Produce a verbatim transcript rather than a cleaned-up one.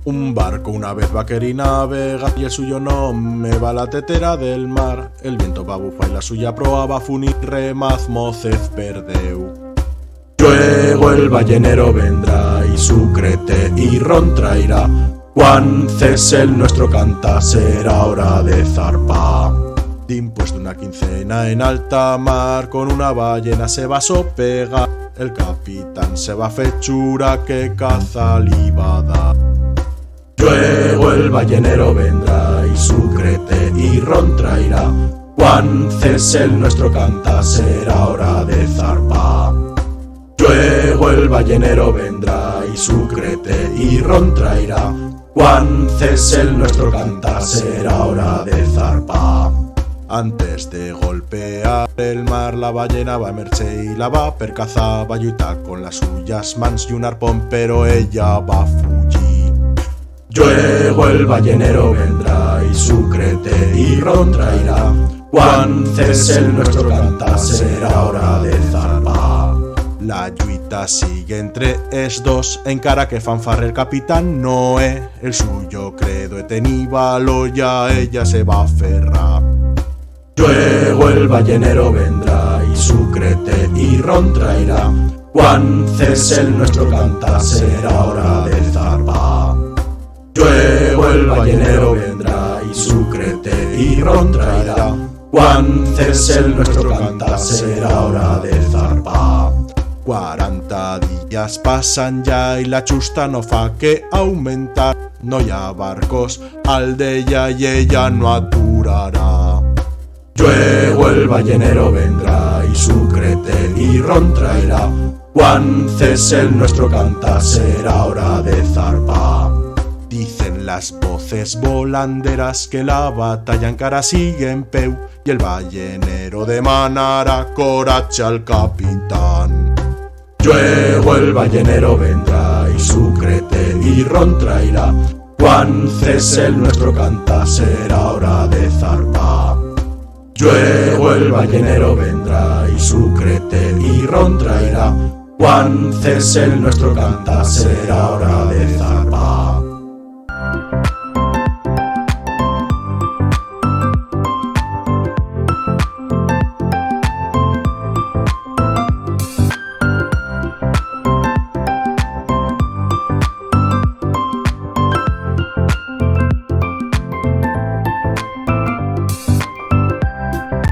Un barco una vez va querir navegar y el suyo nom eba la tetera del mar. El viento va bufar y la suya proa va funir remaz mocez perdeu. Lluego el ballenero vendrá y su crete y ron trairá. Cuan cese el nuestro cantar será hora de zarpar. Dimpués d'una quincena en alta mar, con una ballena se va sopegar. El capitán se va fechurar que caza li va dar. Lluego el ballenero vendrá y su crete y ron trairá. Cuan cese el nuestro cantar será hora de zarpar. Lluego el ballenero vendrá y su crete y ron trairá. Cuan cese el nuestro cantar será hora de zarpar. Antes de golpear el mar, la ballena va emercher y la va percazar, va lluitar con las suyas mans y un arpón, pero ella va fuyir. Lluego el ballenero vendrá y su crete y ron trairá. Cuan cese el nuestro cantar será hora de zarpar. La lluita sigue entre es dos, encara que fanfarre el capitán no é. El suyo credo é tenir valor y a ella se va aferrar. Lluego el ballenero vendrá y su crete y ron trairá. Cuan cese el nuestro cantar será hora de zarpar. Lluego el ballenero vendrá y su crete y ron trairá. Cuan cese el nuestro cantar será hora de zarpar. Cuaranta días pasan ya y la chusta no fa que aumentar. No i ha barcos al día y ella no aturará. Lluego el ballenero vendrá y su crete y ron trairá. Cuan cese el nuestro cantar será hora de zarpar. Dicen las voces volanderas que la batalla encara sigue en peu y el ballenero demanará corache al capitán. Lluego el ballenero vendrá y su crete y ron trairá. Cuan cese el nuestro cantar será hora de zarpar. Lluego el ballenero vendrá y su crete y ron trairá. Cuan cese el nuestro cantar será hora de zarpar.